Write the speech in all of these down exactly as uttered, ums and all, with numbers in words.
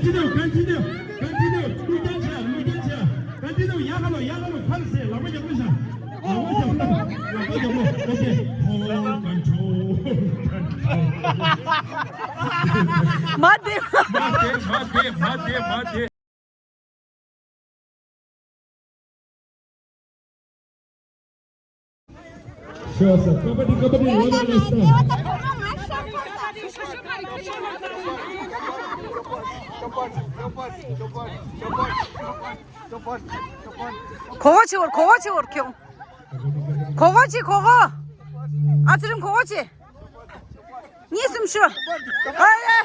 Continue, continue, continue. ཀུན་ཀྱང་བྱ། ཀུན་ཀྱང་བྱ། Continue. ཡག་ག་ལོ། ཡག་ག་ལོ། ཕར་སེ། ལག་པ་རྒྱབ་ལོ་བཞག་ལག་པ་རྒྱབ་ལོ། ལག་པ་རྒྱབ་ལོ། Okay. Hold control. Control. མ་དེ། མ་དེ། མ་དེ། མ་དེ། མ་དེ། Sure, sir. Kabaddi, kabaddi, one on one, sir. ཁོ་བོ་ཆེ་བོར། ཁོ་བོ་ཆེ་བོར་ཁྱོང་། ཁོ་བོ་ཆེ། ཁོ་བོ། ཨ་ཚེ་རིང་ཁོ་བོ་ཆེ། གཉིས་གསུམ་ཤོ། ཨ་ཡ།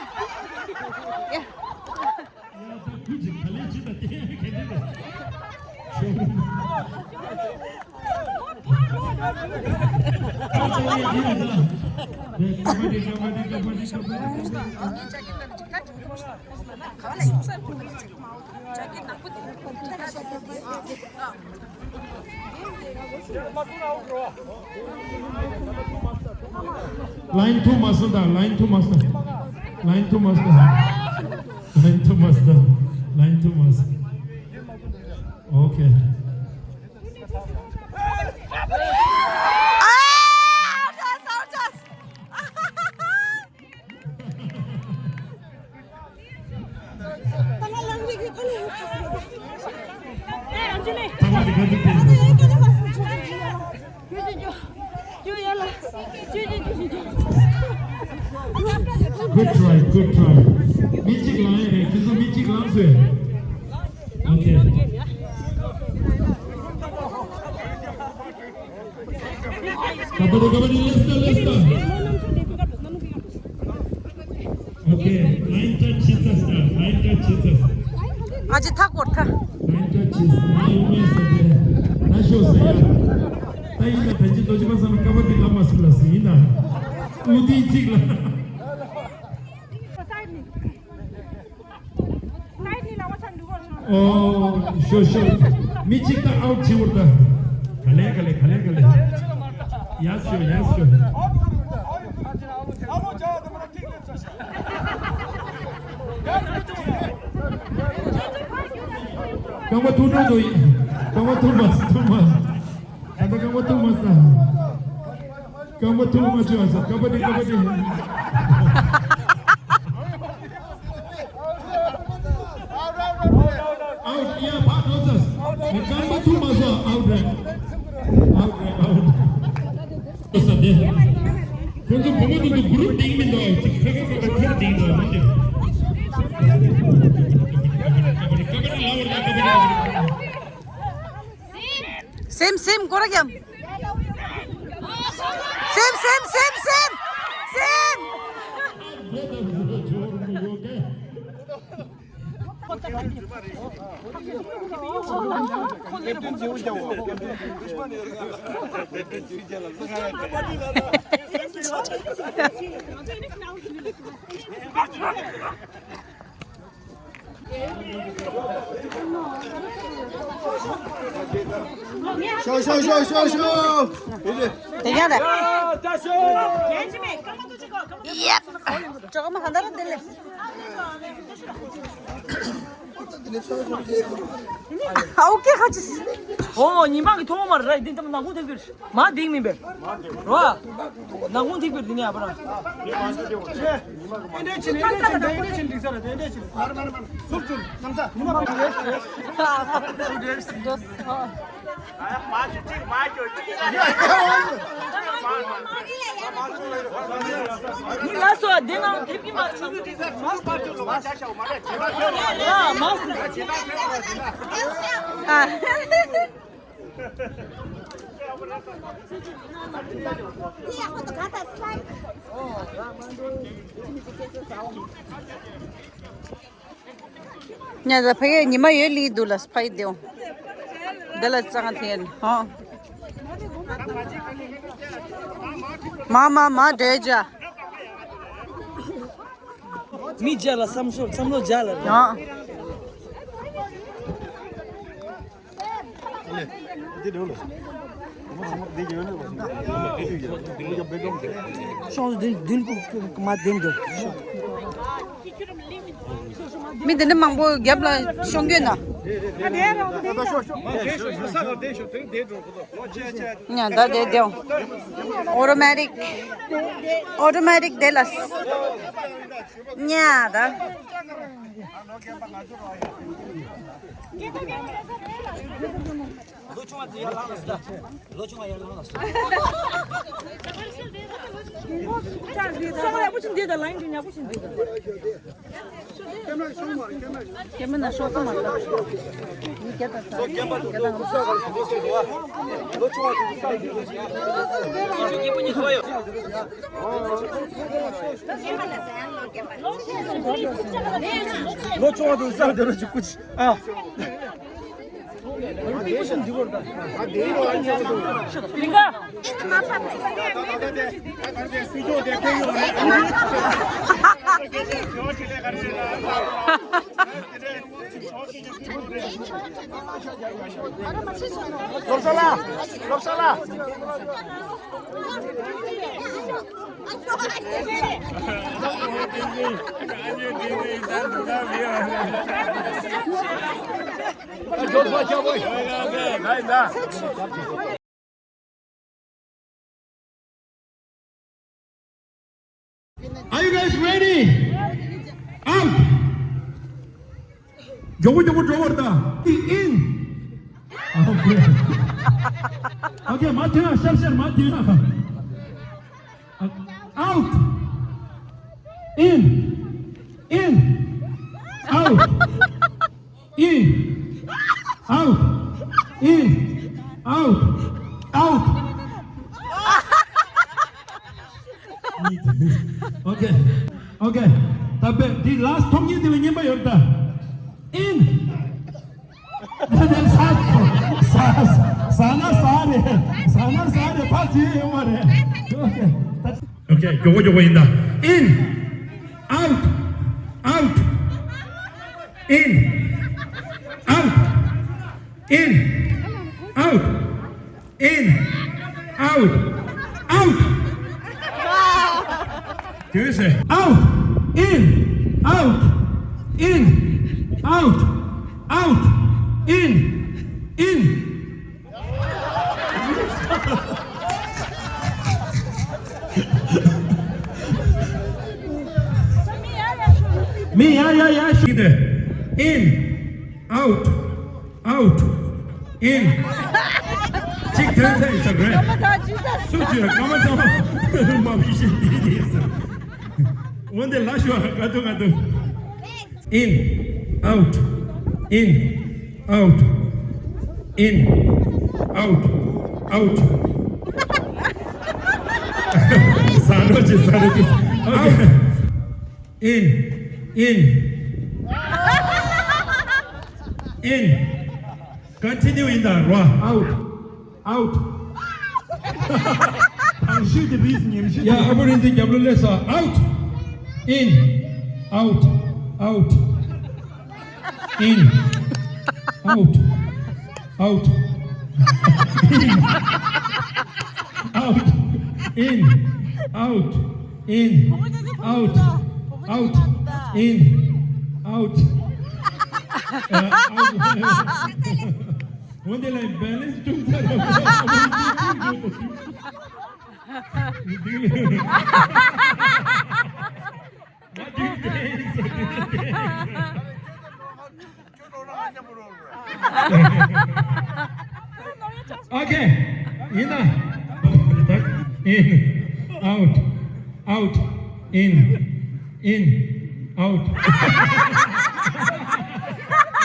Line two master, line two master. Line two master. Line two master. Line two master. Okay. Good try, good try. མི་གཅིག་ལངས་ཡ་རེད། ཁྱེད་ཚོ་མི་གཅིག་ལངས་སོང་། Okay. Kabaddi, kabaddi, let's go, let's go. Okay, line touch, chitsa star, line touch, chitsa. ཨ་ཅེ་ཐག་སྐོར་ཐག line touch, chitsa, line touch, chitsa. ད་ཤོག་ཟེར་ཡ། ད་ཡིན་ན་ད་ཅི་ཏོ་ཅི་པ་སང་ཀ་བ་ཏི་ལ་མ་སུ་ལ་སི་ཡིན་ན། ཨུ་ཏི་གཅིག་ལ། ཨོ། ཤོ་ཤོ། མི་གཅིག་ད་out་བྱེད་བར་ད། ག་ལེ་ག་ལེ་ག་ལེ་ག་ལེ། ཡ་ཤོ་ཡ་ཤོ། རྐང་པ་ཐུག་འགྲོ་འདུག་རྐང་པ་ཐུག་མ་ཐུག་མ། ད་ལྟ་རྐང་པ་ཐུག་མ་ས། རྐང་པ་ཐུག་མ་བྱོས་ཨ་ས། ཀ་བ་ཏི་ཀ་བ་ཏི། Out, yeah, ཕར་འགྲོ་ཚར། རྐང་པ་ཐུག་མ་སོང་། Out རེད། Out རེད། Out. ས་དེ། ཁོང་ཚོ་བུ་མོ་དེ་ཚོ་group་བསྡད་མི་འདུག་ཅིག་ཁ་ཁ་ཁ་ཁ་group་བསྡད་འདུག་མི་དེ། སེམས་སེམས་སྐོར་རྒྱབ། སེམས་སེམས་སེམས་སེམས། ཤོག་ཤོག་ཤོག་ཤོག་ཤོག་དེ་ཡང་རེད། ཡེབ། ཅོག་མ་ཧ་འདར་དེ་ལེ། ཨ་ཨོ་ཀེ་ཁ་ཅིས། ཨོ་ཉི་མ་གི་ཐོག་མ་རེད། འདི་ལྟ་མ་ནག་ཁུང་ཐེབས་ཀྱི་རེད། མ་འདིང་མིན་པས། རོ། ནག་ཁུང་ཐིག་པར་འདི་ནས་ཨ་པ་ར། དེ་འདྲས་ཆེ་ནས་དེ་འདྲས་ཆེ་ནས་དེ་འདྲས་ཆེ་ནས་འགྲིག་ས་ར་དེ་འདྲས་ཆེ་ནས། མར་མར་མར་ཚུར་ཚུར་ནམ་ཟླ་ཉི་མ་གང་རེད་ཟེར། ཚུར་རེད་ཟེར། མ་ཞུ་གཅིག་མ་ཞུ་གཅིག་མི་ལ་སོ་དེ་ནང་དེ་པི་མ་ཚུར་ཚུར་འགྲིག་ས་ར་མ་ཞུ་མ་ཞུ་མ་ཞུ་མ་ཞུ། ཉ་ཟ་ཕ་གི་ཉི་མ་ཡོད་ལི་དུ་ལ་སྤའི་དེའོ། འདི་ལ་ཙང་ཐེན་ཧོ། མ་མ་མ་འདྲེ་ཇ། མི་ཇ་ལ་བསམ་ཤོག་བསམ་བློ་ཇ་ལ་རེད། ཨ། ཤོག་བདུན་བདུན་པོ་མ་བདུན་འདུག་མི་འདི་འདྲ་མང་པོ་རྒྱབ་ལ་ཤོང་གི་ཡོད་ན། ཉ་ད་དེ་དེའོ། ཨོ་ཊོ་མེ་ཊིག་ཨོ་ཊོ་མེ་ཊིག་དེ་ལ། ཉ་ད། ལོ་ཆུང་བ་དེ་ཡར་ལངས་ལ་སོ། ལོ་ཆུང་བ་ཡར་ལངས་ལ་སོ། སོང་བ་ཡག་པོ་ཞིག་འདི་དང་ལན་འདི་ཉག་པོ་ཞིག་འདི་དང་། ཁྱེད་མི་ན་ཤོག་སོང་མ་ལ། མི་སྐད་དང་ས་སྐད་དང་། ལོ་ཆུང་བ་དེ་ས་འདི་ལོ་ཆུང་བ། ལོ་ཆུང་བ་དེ་ས་འདི་ལོ་ཆུང་ཀུ་ཅི་ཨ། ལོབས་ལ། ལོབས་ལ། Are you guys ready? Out. མགྱོགས་པོ་མགྱོགས་པོ་འགྲོ་བར་ད། In. Okay. Okay, མ་ཐོན་ཡ། ཤར་ཤར་མ་ཐོན་ཡ། Out. In. In. Out. In. Out. In. Out. Out. Okay. Okay. ད་པས་འདི་ལ་སི་ཊི་ཐོབ་མཁན་དེ་ལ་རྔན་པ་ཡོད་ད། In. ཟ་ཟ་ཟ་ཟ་ན་ཟ་རེད། ཟ་ན་ཟ་རེད། ཕར་ཟེར་ཡོད་མ་རེད། Okay. Okay, མགྱོགས་པོ་མགྱོགས་པོ་ཡིན་ད། In. Out. Out. In. Out. In. Out. In. Out. Out. Do you say? Out. In. Out. In. Out. Out. In. In. མི་ཡ་ཡ་ཡ་ཤུ། In. Out. Out. In. གཅིག་ཐོན་ས་ཡིན་ས་རེད། སུ་ཅི་རེད། ཀ་མ་ཚང་མ་མ་བི་ཤི་འདི་འདི་ཟེར། འོན་ཏེ་ལ་ཤོ་ག་དུ་ག་དུ། In. Out. In. Out. In. Out. Out. ས་རོ་ཅི་ས་རོ་ཅི། Okay. In. In. In. Continue in the row. Out. Out. ཐང་ཤུ་དེ་རིས་ཉིམ་ཤུ། ཡ། ཨ་བོ་རིན་དེ་རྒྱབ་ལོ་ལས་ས། Out. In. Out. Out. In. Out. Out. In. Out. In. Out. In. Out. Out. In. Out. Uh, out. One day like balance to. Okay. In. In. Out. Out. In. In. Out.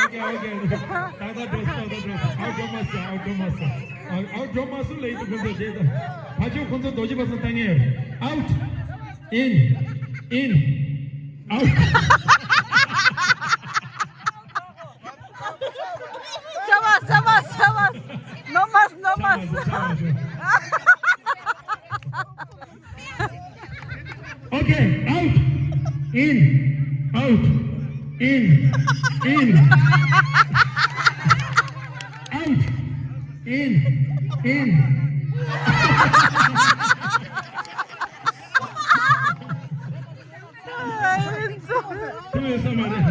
Okay, okay. ད་ད་འགྲོ་སོང་། ད་ད་འགྲོ་སོང་། ཨའུ་ཊི་འགྲོ་མ་སོང་། ཨའུ་ཊི་འགྲོ་མ་སོང་། ཨའུ་ཊི་འགྲོ་མ་སོང་ལབ་ཡིན་དུས་ཁོང་ཚོ་བྱས་ད། ཕ་ཆོས་ཁོང་ཚོ་རྡོ་རྗེ་པ་སང་བཏང་ངེས། Out. In. In. Out. Sabas, sabas, sabas. No más, no más. Okay, out. In. Out. In. In. Out. In. In. ས་མ་རེད།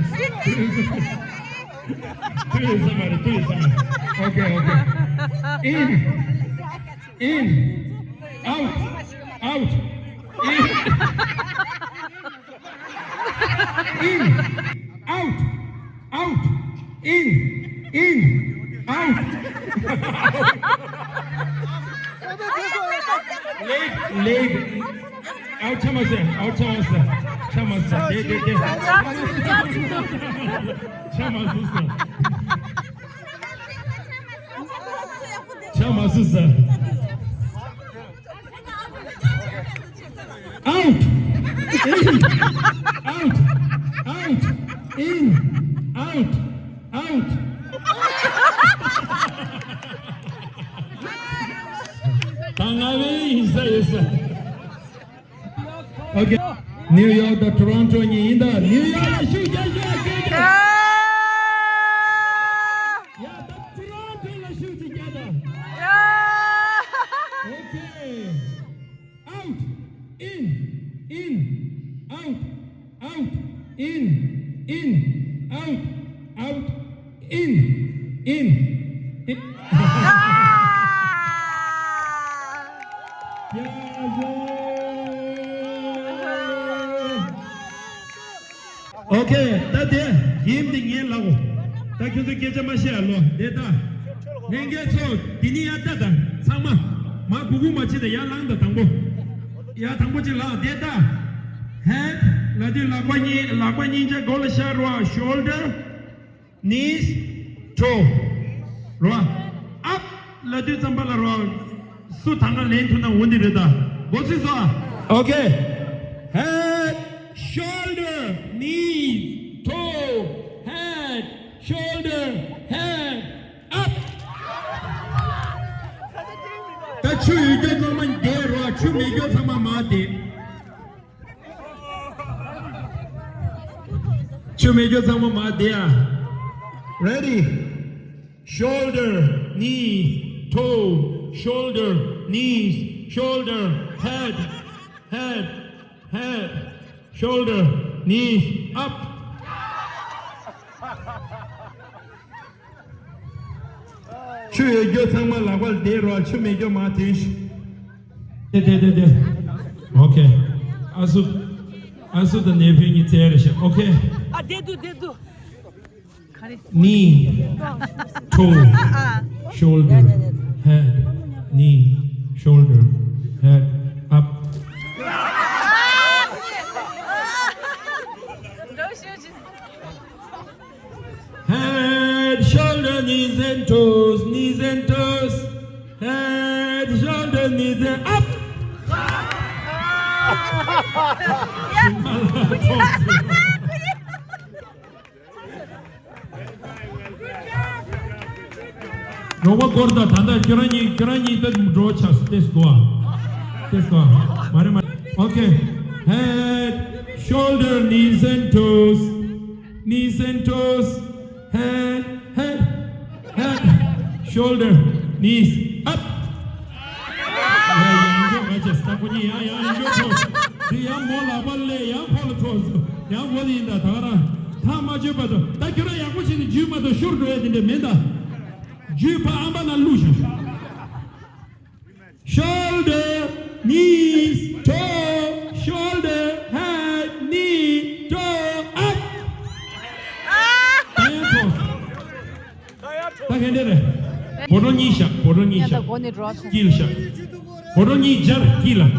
དུས་ས་མ་རེད། དུས་ས་མ་རེད། Okay, okay. In. In. Out. Out. In. In. Out. Out. In. In. Out. Late, late. Out, ཆ་མ་ཟ། Out, ཆ་མ་ཟ། ཆ་མ་ཟ། དེ་དེ་དེ། ཆ་མ་ཟ། ཆ་མ་ཟ། Out. In. Out. Out. In. Out. Out. ད་ང་བས་ཡིན་ས་ཡོད་ས། Okay. New York དང་Toronto གཉིས་ཡིན་ད། New York ལ་ཤུགས་རྒྱག་ཤོག་ཨ། ཡ་ད་Toronto ལ་ཤུགས་ཅིག་རྒྱག་ད། Okay. Out. In. In. Out. Out. In. In. Out. Out. In. In. In. Okay, ད་དེ་ཡིན་འདི་ངས་ལབ་གོ། ད་ཁྱོད་ཚོ་སྐད་ཆ་མ་བཤད་ཨ་ལོ། དེ་ད་ལྷན་རྒྱས་ཚོ་འདི་ནི་ཡ་ད་ད་ཚང་མ་མ་གུ་གུ་མ་བྱེད་ད། ཡར་ལངས་ད། དང་པོ་ཡར་དང་པོ་ཅིག་ལངས། དེ་ད་head ལབ་དུས་ལག་པ་གཉིས། ལག་པ་གཉིས་ཆ་མགོ་ལ་བཞག་རོགས། Shoulder, knees, toe རོགས། Up ལབ་དུས་ཙམ་པ་ལ་རོགས། སུ་ད་ང་ལེན་ཐུབ་ན་འོ་འདི་རེད་ད། མགོ་ཚོས་སོ། Okay. Head, shoulder, knees, toe, head, shoulder, head, up. ད་ཆུ་ཡོད་རྒྱུ་ཚང་མ་བསྡད་རོགས། ཆུ་མེད་རྒྱུ་ཚང་མ་མར་བསྡད། ཆུ་མེད་རྒྱུ་ཚང་མ་མར་བསྡད་ཨ། Ready. Shoulder, knees, toe, shoulder, knees, shoulder, head, head, head, shoulder, knees, up. ཆུ་ཡོད་རྒྱུ་ཚང་མ་ལག་པར་བསྡད་རོགས། ཆུ་མེད་རྒྱུ་མར་ཐོན་ཤིག་དེ་དེ་དེ་དེ། Okay. ཨ་སུ། ཨ་སུ་དང་ནེ་ཕིའུ་གཉིས་བཙལ་རེ་ཤག Okay. ཨ་བསྡད་འདུག་བསྡད་འདུག Knee, toe, shoulder, head, knee, shoulder, head, up. Head, shoulder, knees and toes, knees and toes. Head, shoulder, knees and up. རོགས་པ་སྐོར་དང་ད་ལྟ་ཁྱོད་རང་གཉིས་ཁྱོད་རང་གཉིས་ད་འགྲོ་ཆགས་སུ་ཏེས་གོ་ཨ། ཏེས་གོ་ཨ། མ་རེད་མ་རེད། Okay. Head, shoulder, knees and toes. Knees and toes. Head, head, head, shoulder, knees, up. ཡ་ཡ་ཡང་འགྲོ་མ་བྱས། ད་ཁོ་གཉིས་ཡང་ཡང་ཡང་འགྲོ་ཐོག་འདི་ཡང་མོ་ལག་པ་ལས་ཡང་ཁོ་ལ་ཐོག་ཡང་འགོ་འདི་ཡིན་ད། ད་རང་ཐག་མ་ཆོད་པ་དང་། ད་ཁྱོད་རང་ཡག་པོ་བྱས་ནས་འཇུས་མ་གཏོགས་ཤོར་འགྲོ་ཡ་དེ་འདྲ་མེད་ད། འཇུས་ཕ་ཨམ་པ་ན་བླུགས་ཤོག Shoulder, knees, toe, shoulder, head, knee, toe, up. ད་ཡང་ཐོག་ད་ག་འདྲ་རེད། སྦོ་ཊོམ་གཉིས་བཞག་སྦོ་ཊོམ་གཉིས་བཞག་དཀྱིལ་བཞག་སྦོ་ཊོམ་གཉིས་སྦྱར་དཀྱིལ་ལ།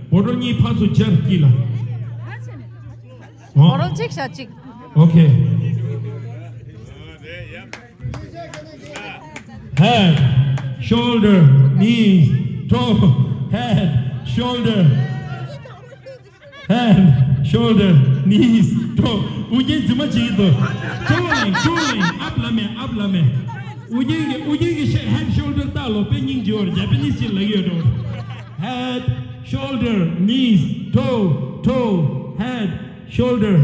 སྦོ་ཊོམ་གཉིས་ཕར་ཚུར་སྦྱར་དཀྱིལ་ལ། སྦོ་ཊོམ་གཅིག་བཞག་གཅིག Okay. Head, shoulder, knees, toe, head, shoulder, head, shoulder, knees, toe. ཨུ་རྒྱན་རྫུན་མ་བྱེད་ཀྱི་འདུག Two line, two line, up ལ་མེ། up ལ་མེ། ཨུ་རྒྱན་གྱི་ཨུ་རྒྱན་གྱི་head, shoulder ལྟ་ལོ། དཔེ་སྙིང་རྗེ་བོར་Japanese ཅིག་ལ་ཡོད་འགྲོ། Head, shoulder, knees, toe, toe, head, shoulder,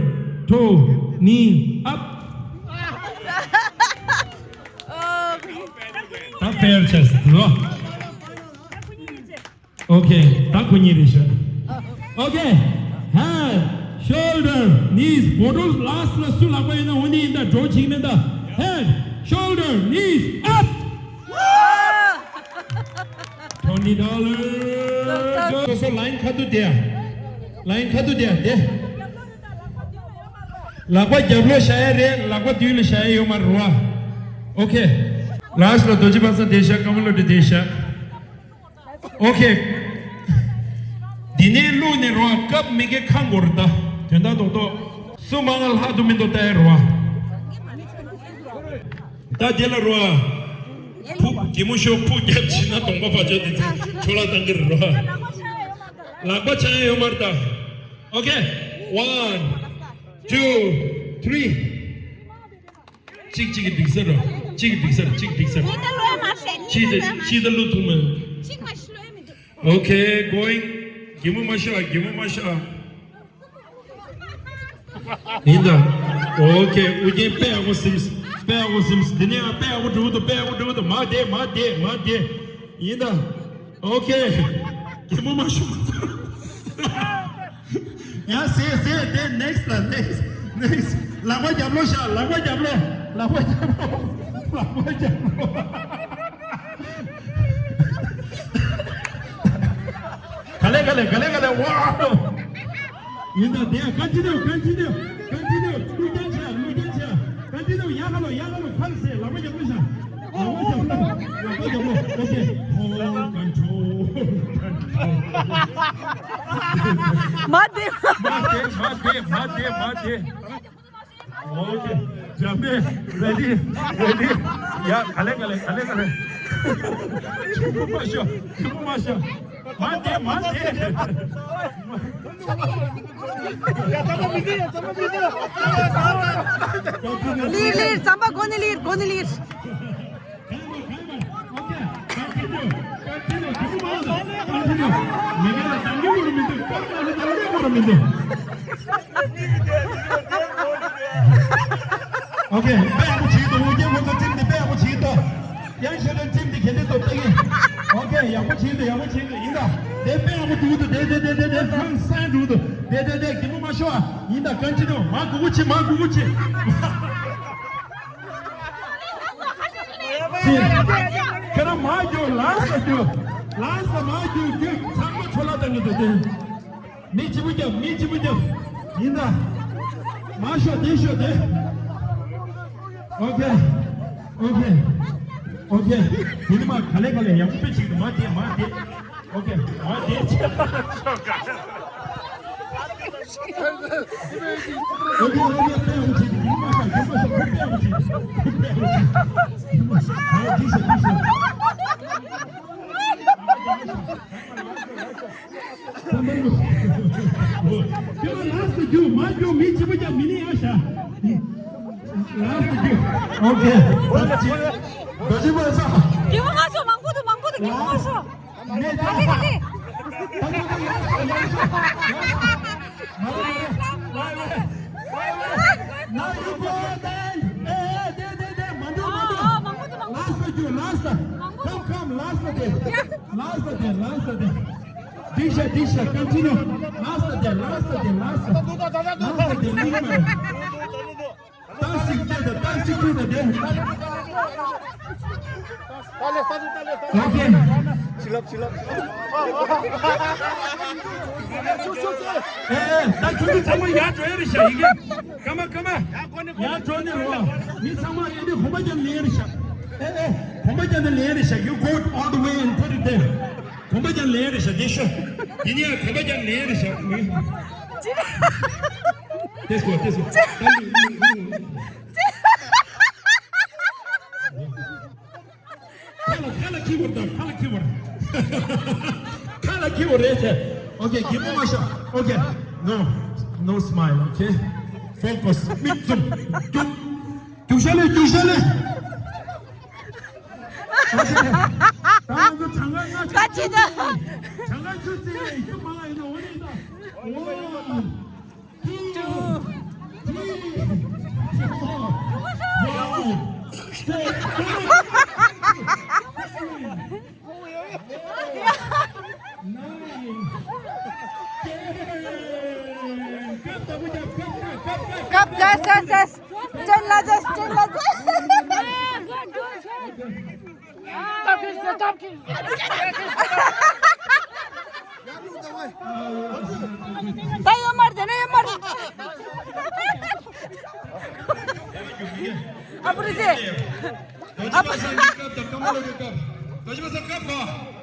toe, knee, up. ད་fair chest ལོ། Okay, ད་ཁོ་གཉིས་རེད་ཤག Okay. Head, Shoulder, knees, bottom, last ལ་སུ་ལག་པ་ཡིན་ན་འོ་ནི་ཡིན་ད། འགྲོ་ཅིག་མེད་ད། Head, shoulder, knees, up. Twenty dollars. སོ་སོ་line ཁ་ཐུག་དེ་ཡ། Line ཁ་ཐུག་དེ་ཡ་དེ། ལག་པ་རྒྱབ་ལོགས་བཞག་ཡ་རེད། ལག་པ་མདུན་ལ་བཞག་ཡ་ཡོད་མ་རེད་བ། Okay. Last ལ་རྡོ་རྗེ་པ་སངས་དེ་བཞག། ཀ་མ་ལོ་ཏྲི་དེ་བཞག། Okay. འདི་ནས་བླུགས་ནས་རོ། སྐབས་མི་དགེ་ཁ་འགོར་ད། དོན་དག་རྡོག་རྡོག་སུ་མང་ང་ལྷག་ཏུ་མི་འདུག་ལྟ་ཡ་རོ། ད་དེ་ལ་རོ། ཕུག་གི་མོ་ཤོ་ཕུག་རྒྱབ་ཕྱིན་ན་གདོང་པ་བ་ཅོ་དེ་ཚོ་ཆོ་ལ་བཏང་གི་རེད་རོ། ལག་པ་འཆང་ཡ་ཡོད་མ་རེད་ད། Okay. One, two, three. གཅིག་གཅིག་གིས་འགྲིག་ས་ར། གཅིག་གིས་འགྲིག་ས་ར། གཅིག་གིས་འགྲིག་ས་ར། གཅིག་གིས་འགྲིག་ས་ར། གཅིག་གིས་འགྲིག་ས་ར། གཅིག་གིས་འགྲིག་ས་ར། གཅིག་མ་ཤི་ལོས་མི་འདུག། Okay, going. གད་མོ་མ་ཤོར། གད་མོ་མ་ཤོར། ཡིན་ད། Okay, ཨུ་རྒྱན་དཔེ་ཡག་པོ་ཟིན། དཔེ་ཡག་པོ་ཟིན། འདི་ནས་ཡང་དཔེ་ཡག་པོ་འགྲོ་གི་འདུག། དཔེ་ཡག་པོ་འགྲོ་གི་འདུག། མར་བསྡད། མར་བསྡད། མར་བསྡད། ཡིན་ད། Okay. གད་མོ་མ་ཤོར། ཡ་ཟེ་ཟེ། དེ་next ལ། Next, next. ལག་པ་རྒྱབ་ལོགས་བཞག། ལག་པ་རྒྱབ་ལོགས། ལག་པ་རྒྱབ་ལོགས། ལག་པ་རྒྱབ་ལོགས། ག་ལེ་ག་ལེ་ག་ལེ་ག་ལེ། Wow. ཡིན་ད། དེ་continue, continue, continue. བློ་རྒྱ་ཆེ། བློ་རྒྱ་ཆེ། Continue. ཡ་ག་ལོ། ཡ་ག་ལོ། ཁ་ལ་ཟེ། ལག་པ་རྒྱབ་ལོགས་བཞག། ལག་པ་རྒྱབ་ལོགས། ལག་པ་རྒྱབ་ལོགས། Okay. Hold control. Control. མ་བདེ། མ་བདེ། མ་བདེ། མ་བདེ། མ་བདེ། Okay. འཇམ་པའི། Ready, ready. ཡ་ག་ལེ་ག་ལེ་ག་ལེ་ག་ལེ། ཆུ་བུ་མ་ཤོ། ཆུ་བུ་མ་ཤོ། མ་བདེ། མ་བདེ། ལིར་ལིར། རྩམ་པ་སྒོ་ནས་ལིར། སྒོ་ནས་ལིར། Okay, དཔེ་ཡག་པོ་བྱེད་འདུག། ཨོ་རྒྱན་ཁོ་ཚོ་ཊིམ་འདི་དཔེ་ཡག་པོ་བྱེད་འདུག། ཡང་ཤེས་ལེན་ཊིམ་འདི་གལ་ཏེ་ཏོ་ཏེ་གི། Okay, ཡག་པོ་བྱེད་འདུག། ཡག་པོ་བྱེད་འདུག། ཡིན་ད། དེ་དཔེ་ཡག་པོ་འདུག་འདུག། དེ་དེ་དེ་དེ་དེ་ཧང་སང་འདུག་འདུག། དེ་དེ་དེ་གད་མོ་མ་ཤོར་ཨ། ཡིན་ད། Continue. མར་སྒུར་སྒུར་བྱེད། མར་སྒུར་སྒུར་བྱེད། ཁྱེད་རང་མར་རྒྱུག། ལངས་ས་རྒྱུག། ལངས་ས། མར་རྒྱུག་རྒྱུག། ཚང་མ་ཆོ་ལ་བཏང་གི་འདུག་དེ། མི་གཅིག་པུ་རྒྱབ། མི་གཅིག་པུ་རྒྱབ། ཡིན་ད། མར་ཤོག། དེ་ཤོག་དེ། Okay. Okay. Okay. དེ་ནི་མར་ག་ལེ་ག་ལེ་ཡག་པོ་དཔེ་བྱེད་འདུག། མར་དེད། མར་དེད། Okay. མར་དེད། Okay, okay, དཔེ་ཡག་པོ་བྱེད་འདུག། དཔེ་ཡག་པོ་བྱེད་འདུག། ཡིན་མ་ཤག། ཡིན་མ་ཤག། དཔེ་ཡག་པོ་བྱེད་འདུག། དཔེ་ཡག་པོ་བྱེད་འདུག། ཡིན་མ་ཤག། ཨ། དེ་ཤོག། དེ་ཤོག། ཁྱོད་ལ་ལགས་སོ་རྒྱུག། མ་རྒྱུག། མི་གཅིག་པུ་རྒྱབ། མི་ནི་ཡར་བཞག། ལགས་སོ་རྒྱུག། Okay. ད་ཅི། ད་ཅི་མ་ས། རྒྱུག་མ་སོང་། མང་པོ་འདུག། མང་པོ་འདུག། རྒྱུག་མ་སོང་། མེད་ད། ད་ད་ད་ཡར་སོང་། ཡར་སོང་། ཡར་སོང་། མ་རེད། མ་རེད། Why, why, why, why? Now you go there. ཨེ་ཨེ། དེ་དེ་དེ། མ་འགྲོ། མ་འགྲོ། ཨ་ཨ། མང་པོ་འདུག། མང་པོ། ལགས་སོ་རྒྱུག། ལགས་སོ། མང་པོ་འདུག། Come, come. ལགས་སོ་དེ། ཡ། ལགས་སོ་དེ། ལགས་སོ་དེ། འགྲིག་ཤག། འགྲིག་ཤག། Continue. ལགས་སོ་དེ། ལགས་སོ་དེ། ལགས་སོ། ལགས་སོ་དེ། མིག་མ། ཏག་ཏག་ཏག་ཏག་ཏག་ཏག་ཏག་ཏག་ཏག། Okay. ཨེ་ཨེ། ད་ཁྱོད་ཚོ་ཚང་མ་ཡར་འགྲོ་ཡ་རེད་ཤག། ཡི་གེ། ཀ་མ། ཀ་མ། ཡར་འགྲོ་ནས་རོ། མི་ཚང་མ་ཨེ་འདི་གོམ་པ་རྒྱབ་ལེན་རེད་ཤག། ཨེ་ཨེ། གོམ་པ་རྒྱབ་ནས་ལེན་རེད་ཤག། You go all the way and put it there. གོམ་པ་རྒྱབ་ལེན་རེད་ཤག། དེ་ཤོག། དེ་ནས་ཡང་གོམ་པ་རྒྱབ་ལེན་རེད་ཤག། དེ་སྐོར། དེ་སྐོར། ཁ་ལ། ཁ་ལ་ཁྱི་བོར་དང་། ཁ་ལ་ཁྱི་བོར། ཁ་ལ་ཁྱི་བོར་རེད་ཤག། Okay, གད་མོ་མ་ཤོར། Okay. No, no smile. Okay. Focus. མིག་བཙུམ། རྒྱུག། རྒྱུག་ཤ་ལེ། རྒྱུག་ཤ་ལེ། Okay. ད་ང་ཚོ་གྲངས་ཀ་ལྔ་ཆ། ག་ཅི་ད། གྲངས་ཀ་ཆུ་ཚོད་ཡིན་མ་ཡིན་ན། འོ་ནི་ད། འོ། Two, three, four, five, six, seven, eight, nine, ten. Come, come, ད་ཡོད་མར་དེ་ན་ཡོད་མར། ཨ་པུ་རི་ཟེ། ཨ་པུ།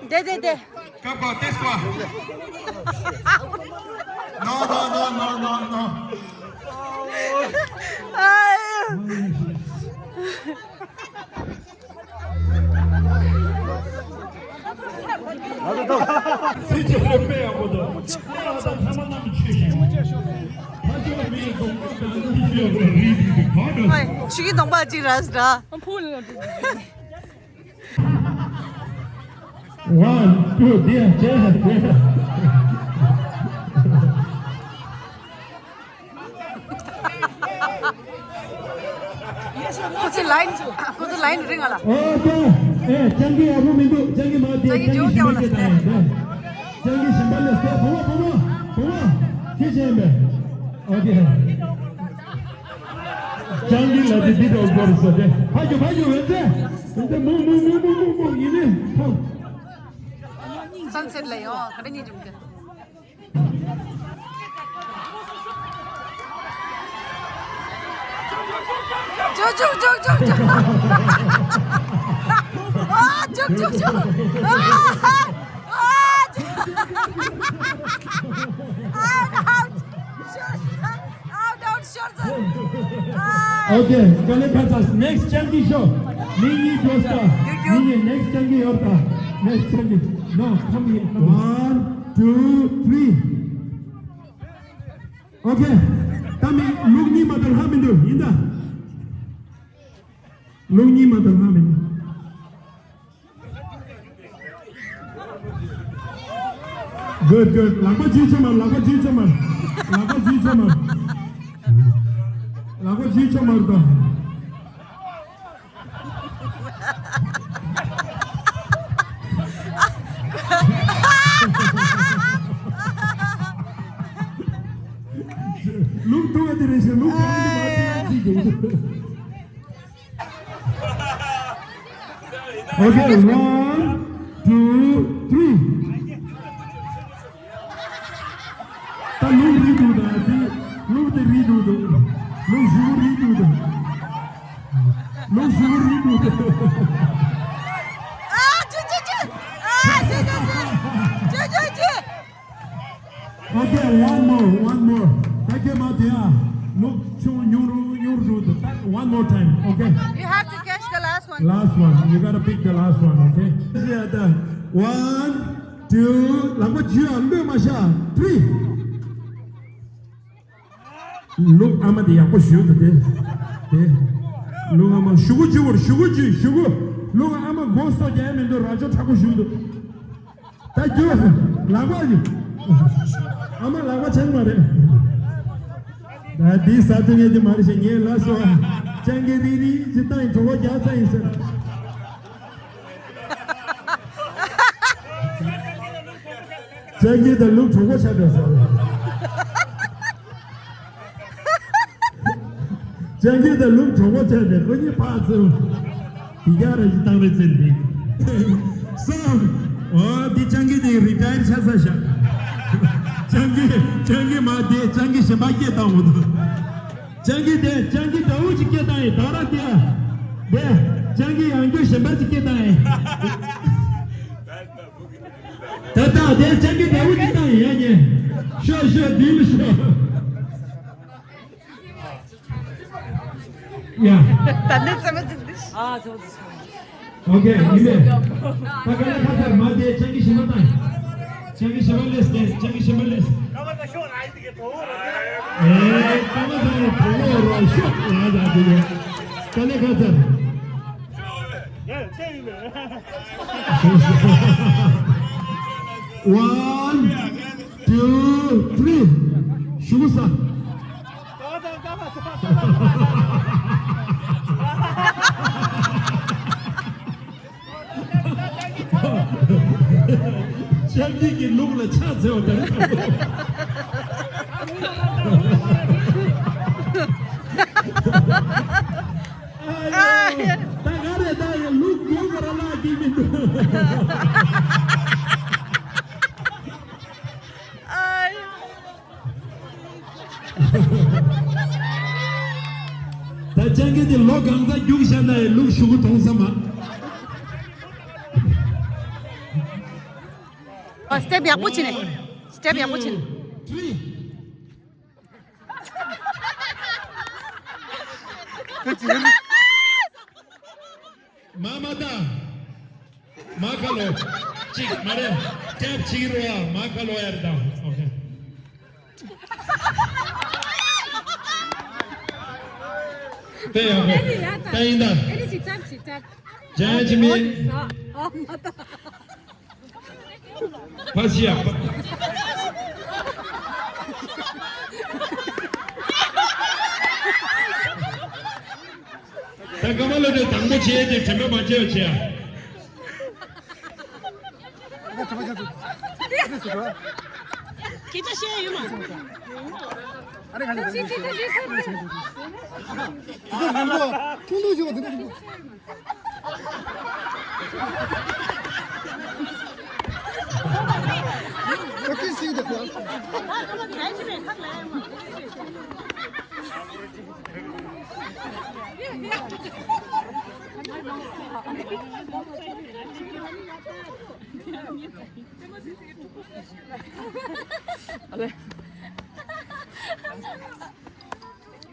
དེ་དེ་དེ། No, no, no, no, no, no. ཆུ་གི་གདོང་པ་ཅིག་ར་ར། One, two, there, there, there. ཁོ་ཚོའི་ལའིན། ཁོ་ཚོའི་ལའིན་རིང་ང་ལ། ཨོ་ཀེ། ཨེ་སྤྱང་ཀི་ཡག་པོ་མི་འདུག་སྤྱང་ཀི་མ་དེ་སྤྱང་ཀི་ཞིམ་པ་སྐྱེས་དང་ཡིན་ད། སྤྱང་ཀི་ཞིམ་པ་ལས་སྟེ་བུ་མོ་བུ་མོ་བུ་མོ། ཁྱེད་ཅན་པས། ཨོ་ཀེ། སྤྱང་ཀི་ལ་དེ་འདི་འདྲ་བོར་སོ་དེ། ཕ་གི་ཕ་གི་འོན་ཏེ། འོན་ཏེ་མོ་མོ་མོ་མོ་མོ་མོ་ཡིན་ནི་ཕ། སན་སེཊ་ལ་ཡོང་ག་རེ་ཉིན་འཇུག་གི། ཅོ་ཅོ་ཅོ་ཅོ་ཅོ། ཨ་ཅོ་ཅོ་ཅོ། ཨ་ཨ་ཅོ། ཨ་ཨ་ཅོ། Out, out, short, sir. Okay, Kale Khatsar, next chance is show. Nini Dosta, Nini, next chance is your turn. Next chance is. No, come here, come here. One, two, three. Okay. Tami, look ni matal ha mindu, inda. Look ni matal ha mindu. Good, good. ལག་པ་ཅིག་ཆོ་མར། ལག་པ་ཅིག་ཆོ་མར། ལག་པ་ཅིག་ཆོ་མར་དང་། ལུག་ཐུག་པ་དེ་རེད་ཤག་ལུག་ཐུག་པ་དེ་མར་ཅིག་ཅིག་འདུག Okay, one, two, three. ད་ལུག་རིལ་འདུག་ད་ཅི། ལུག་དེ་རིལ་འདུག་ད། ལུག་གཞུག་གུ་རིལ་འདུག་ད། ལུག་གཞུག་གུ་རིལ་འདུག་ད། ཨ་ཅི་ཅི་ཅི། ཨ་ཅི་ཅི་ཅི། ཅི་ཅི་ཅི། Okay, one more, one more. ད་ཀྱེ་མ་དེ་ཨ། ལུག་ཆུང་ཉུང་རུ་ཉུང་རུ་འདུག་ད། One more time, okay? You have to catch the last one. Last one. You gotta pick the last one, okay? One, two, ལག་པ་འཇུ་ཨ། གློད་མ་ཤ། Three. ལུག་ཨ་མ་དེ་ཡག་པོ་ཞུ་འདུག་དེ། དེ། ལུག་ཨ་མ་གཞུག་གུ་འཇུ་བར་གཞུག་གུ་འཇུ་གཞུག་གུ། ལུག་ཨ་མ་མགོ་སོ་རྒྱག་མི་འདུག་རྭ་ཅོ་མཁྲེགས་པོ་ཞུ་འདུག་ད་རྒྱུ། ལག་པ་ཡིན། ཨ་མ་ལག་པ་ཆག་མ་རེད། ད་འདི་ཟ་ཐུབ་ངེས་དེ་མ་རེད་ཤེས་ངས་ལ་སོ། སྤྱང་ཀི་རིལ་རིལ་ཅི་ལྟ་ཡིན་གྲོད་ཁོག་རྒྱག་ཚ་ཡིན་ཟེར། སྤྱང་ཀི་དང་ལུག་གྲོད་ཁོག་ཆག་འགྲོ་ཟེར། སྤྱང་ཀི་དང་ལུག་གྲོད་ཁོག་ཆག་ནས་ཁོ་གཉིས་ཕར་ཚུར། དེ་ག་རེ་ཞིག་བཏང་རེད་ཟེར་འདི། སོ། འོ་འདི་སྤྱང་ཀི་དེ་རི་ཊ་ཡར་ཆགས་ས་ཤག་སྤྱང་ཀི་སྤྱང་ཀི་མ་དེ་སྤྱང་ཀི་གཞན་པ་སྐད་བཏང་འོ་དོ། སྤྱང་ཀི་དེ་སྤྱང་ཀི་འདྲ་བོ་ཅིག་སྐད་བཏང་ཡིན་ད་ར་དེ། དེ་སྤྱང་ཀི་ཡང་རྒྱུ་གཞན་པ་ཅིག་སྐད་བཏང་ཡིན། ད་ལྟ་དེ་སྤྱང་ཀི་འདྲ་བོ་ཅིག་བཏང་ཡིན་ཡ་ཉེ། ཤོག་ཤོག་འདི་ལ་ཤོག་ཡ། ད་ནི་ཚེ་མ་ཚེ་འདི། ཨ་ཚེ་མ་ཚེ། ཨོ་ཀེ། ཡིན་པས། ད་ག་ལ་ཁ་ཐར་མ་དེ་སྤྱང་ཀི་གཞན་པ་བཏང་། སྤྱང་ཀི་གཞན་པ་ལས་དེ་སྤྱང་ཀི་གཞན་པ་ལས། ཨེ་ཀ་མ་ཚང་ནས་གྲོགས་པོ་རོ་ཤོག་ལ་ཡ་དེ་ཡོད། ག་ལེ་ཁ་ཚར། One, two, three. ཞུ་གུ་ས། སྤྱང་ཀི་གི་ལུག་ལ་ཕྱག་འཚལ་བ་དང་། ད་ག་རེ་ད་ཡ་ལུག་ཡོད་ག་ར་ལ་ ཏིག་མི་འདུག་ད་སྤྱང་ཀི་དེ་ལོ་གང་ཙམ་རྒྱུགས་བཞག་ན་ཡང་ལུག་ཞུ་གུ་མཐོང་ས་མ། ཨ། སི་ཊེབ་ཡག་པོ་བྱིན་ནས། སི་ཊེབ་ཡག་པོ་བྱིན། མ་མ་ད། མ་ཁ་ལོ། གཅིག་མ་རེད། ཊེབ་གཅིག་རོ་ཨ། མ་ཁ་ལོ་ཡར་ད། ཨོ་ཁེ། དེ་ཡག་པོ། ད་ཡིན་ད། ཨེ་ནི་ཅིག་ཊེབ་ཅིག་ཊེབ། ཇན་ཇི་མིན། ཨོ་མ་ད། ཕ་ཤི་ཡ་ཕ། ད་ཀ་མ་ལོ་དེ་དང་པོ་བྱས་ཏེ་དྲན་པ་མ་བརྗེད་བྱས་ཡ། ཁྱེད་ཅག་བཤད་ཡོད་མ། ཨ་རེ་ག་ནས། ཐུང་ཐུང་ཞིག་བ་དེ་ནས།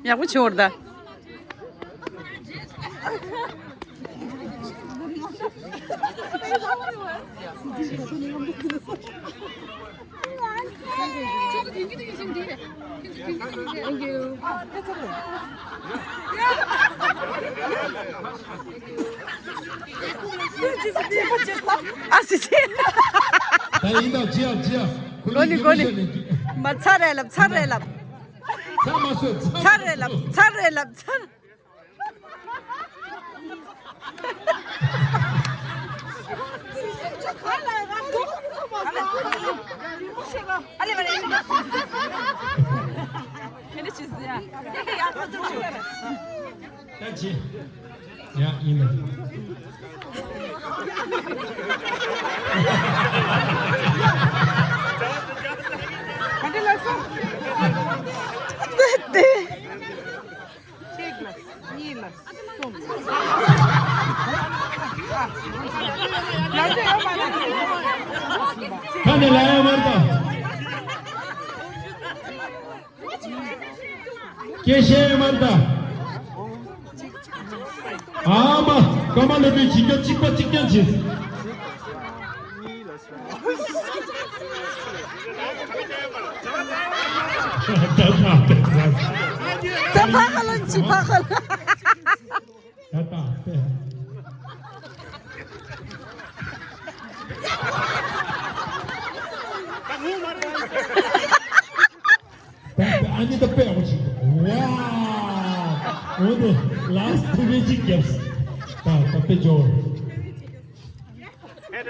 ཡག་པོ་བྱོས་ད། ཨ་སི་སི། ད་ཡིན་ད་ཅི་ཡ་ཅི་ཡ། གོ་ནི་གོ་ནི། མ་ཚར་རེད་ལབ་ཚར་རེད་ལབ། ཚར་མ་སོད་ཚར་རེད་ལབ་ཚར་རེད་ལབ་ཚར། ད་ཅི། ཡ་ཡིན་ནམ། ག་འདྲ་ལགས་སོ། གཅིག་ལ་གཉིས་ལ་གསུམ། ལ་རྒྱ་ཡོད་མ་རེད། ཁ་ནས་ལ་ཡ་མར་ད། སྐད་བཤད་ཡོད་མ་རེད་ད། ཨ་མ། ཀ་མ་ལོ་དུས་བྱིན་རྒྱ་གཅིག་པ་གཅིག་རྐྱང་བྱེད། ད་ད་ད་ད། ད་ཕ་ཁ་ལོན་ཅི་ཕ་ཁ་ལོན། ད་ད་ད། ད་ད་ཨ་ནི་ད་དཔེ་ཡག་པོ་ཅིག་ཝའོ། འོ་དེ་ལཱསི་ཊི་དེ་བས་ཅིག་རྒྱབ། ད་ད་དཔེ་འཇོག་དེ་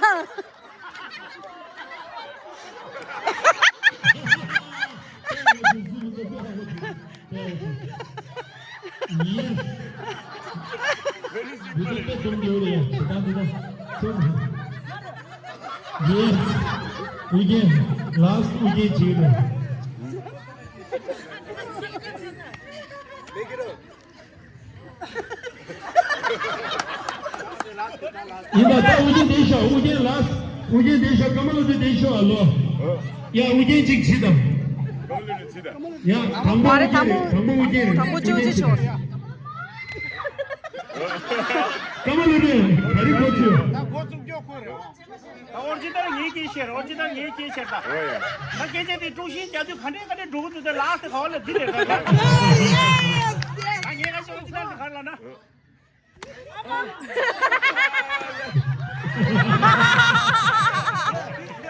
དང་། Yes. We can. Last we can. ཡིན་པ་ད་ཨུ་རྒྱན་དེ་ཤོག་ཨུ་རྒྱན་ལགས། ཨུ་རྒྱན་དེ་ཤོག་ཀ་མ་ལོ་དེ་དེ་ཤོག་ཨ་ལོ། ཡ་ཨུ་རྒྱན་གཅིག་བྱིས་དང་། ཡ་དང་པོ་ཨུ་རྒྱན་རེད། དང་པོ་ཨུ་རྒྱན་རེད། དང་པོ་ཅོ་ཅི་ཤོག་ཀ་མ་ལོ་དེ་ག་རེ་གོ་ཚུལ། ད་ཨོ་རི་ཇི་ནལ་ངའི་སྐད་ཆ་རེད། ཨོ་རི་ཇི་ནལ་ངའི་སྐད་ཆ་རེད་ད། ཨོ་ཡ། ད་སྐད་ཆ་དེ་དཀྲུག་ཤིང་རྒྱག་དུས་ག་འདྲས་ག་འདྲས་འགྲོ་གི་འདུག་ད་ལགས་སེ་ག་བ་ལ་འདི་རེད་ད། ད་ངས་ང་ཚོ་ཨོ་རི་ཇི་ནལ་དེ་ག་རེ་ལབ་ན།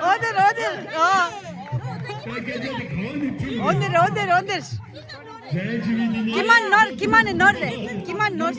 ཨོ་དེ་རེད། ཨོ་དེ་རེད། ཨོ་དེ་རེད། ཨོ་དེ་རེད། ཨོ་དེ་རེད། ཨོ་དེ་རེད། ཀྱི་མ་ནོར། ཀྱི་མ་ནི་ནོར་རེད། ཀྱི་མ་ནོར།